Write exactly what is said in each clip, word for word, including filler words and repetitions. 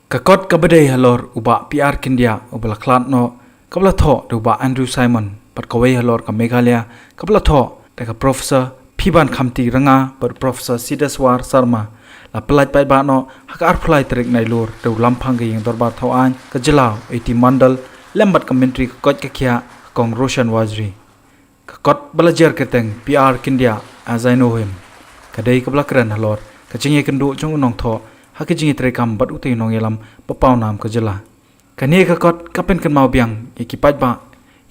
Ka kot kaba dei halor u Bah P R Kyndiah uba la khlad noh, kaba la thoh da u Bah Andrew Simon, bad kawei halor ka Meghalaya, kaba la thoh da ka Professor Phiban Khamti Ranga bad Professor Sideswar Sarma, la pyllait paidbah noh ha ka arphew lai tarik Nailur da u Lamphang ka Ïing Dorbar Thawaiñ ka jylla, u A T Mondal, lem bad ka Myntri ka koit ka khiah, ka Kong Roshan Warjri. Ka kot ba la jer kyrteng P R Kyndiah As I Know Him, ka dei kaba la kren halor ka jingïakynduh jong u nongthoh ha ka jingïatreikam bad utei u nongïalam ba pawnam ka jylla. Kane ka kot ka pynkynmaw biang ïa ki paidbah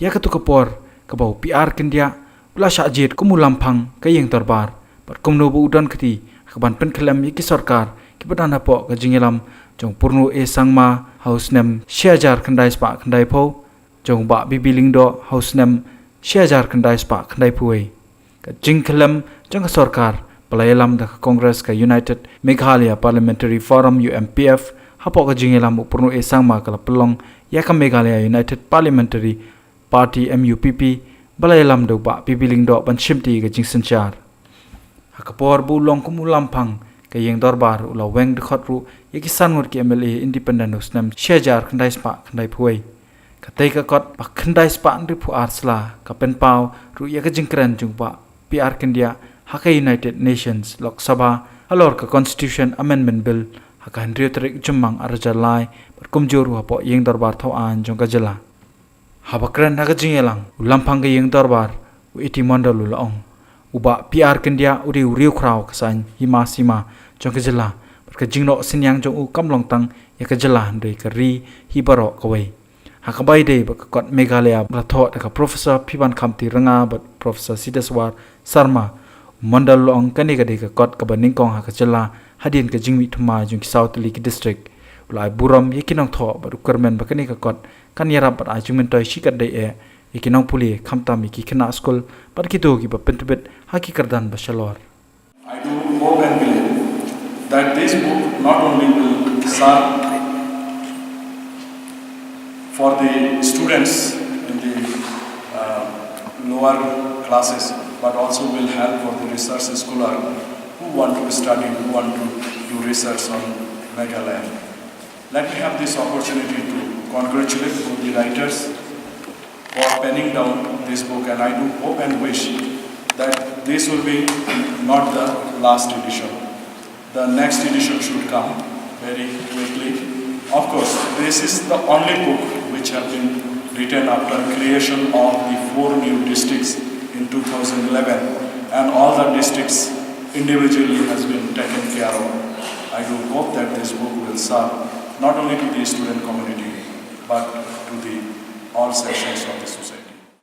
ïa katto ka por kaba u P R Kyndiah u la shah jied kum u Lamphang ka Ïing Dorbar, bad kumno ba u don kti ha kaban pynkhyllem ïa ki sorkar kiba don hapoh ka jingïalam jong u Purno A Sangma ha u snem shi hajar khyndai spah khyndai phew, jong u Bah B B Lyngdoh ha u snem shi hajar khyndai spah khyndai phew wei. Ka jingkhyllem jong ka sorkar ba la ïalam da ka Congress, ka United Meghalaya Parliamentary Forum, U M P F, hapoh ka jingïalam u Purno A Sangma ka la pynlong ïa ka Meghalaya United Parliamentary Party, M U P P, ba la ïalam da u Bah B B Lyngdoh ban shimti ka jingsynshar. Ha ka por ba u long kum u Lamphang ka Ïing Dorbar, u la weng dkhot ruh ïa ki san ngut ki M L A independent ha u snem shi hajar khyndai spah khyndai phew wei. Katei ka kot ba khyndai spah hynriew phew ar sla ka pynpaw ruh ïa ka jingkren jong u Bah P R Kyndiah ha ka United Nations Lok Sabha halor ka Constitution Amendment Bill ha ka hynriew tarik Jymmang ar hajar lai, bad kumjuh ruh hapoh Ïing Dorbar Thawaiñ jong ka jylla. Haba kren ha ka jingïalang, u Lamphang ka Ïing Dorbar, u A T Mondal, u la ong, u Bah P R Kyndiah u dei u riewkhraw ka saiñ hima sima jong ka jylla, bad ka jingnoh synñiang jong u kam long tang ïa ka jylla hynrei ka ri hi baroh kawei. Ha kaba ïadei bad ka kot Meghalaya ba la thoh da ka Professor Phiban Khamti Ranga bad Professor Sideswar Sarma, u Mondal u la ong kane ka dei ka kot kaba nyngkong ha ka jylla hadien ka jingmih thymmai jong ki saw tylli ki district. U la ai burom ïa ki nongthoh bad u kyrmen ba kane ka kot kan ïarap bad ai jingmyntoi shikatdei eh ïa ki nongpule, khamtam ïa ki khynnah skul bad kito kiba pyntbit ha ki kyrdan ba shalor. I do hope and believe that this book not only will serve for the students in the uh, lower classes, but also will help for the research scholar who want to study, who want to do research on Meghalaya. Let me have this opportunity to congratulate both the writers for penning down this book, and I do hope and wish that this will be not the last edition. The next edition should come very quickly. Of course, this is the only book which have been written after creation of the four new districts in two thousand eleven, and all the districts individually has been taken care of. I do hope that this book will serve not only to the student community, but to the all sections of the society.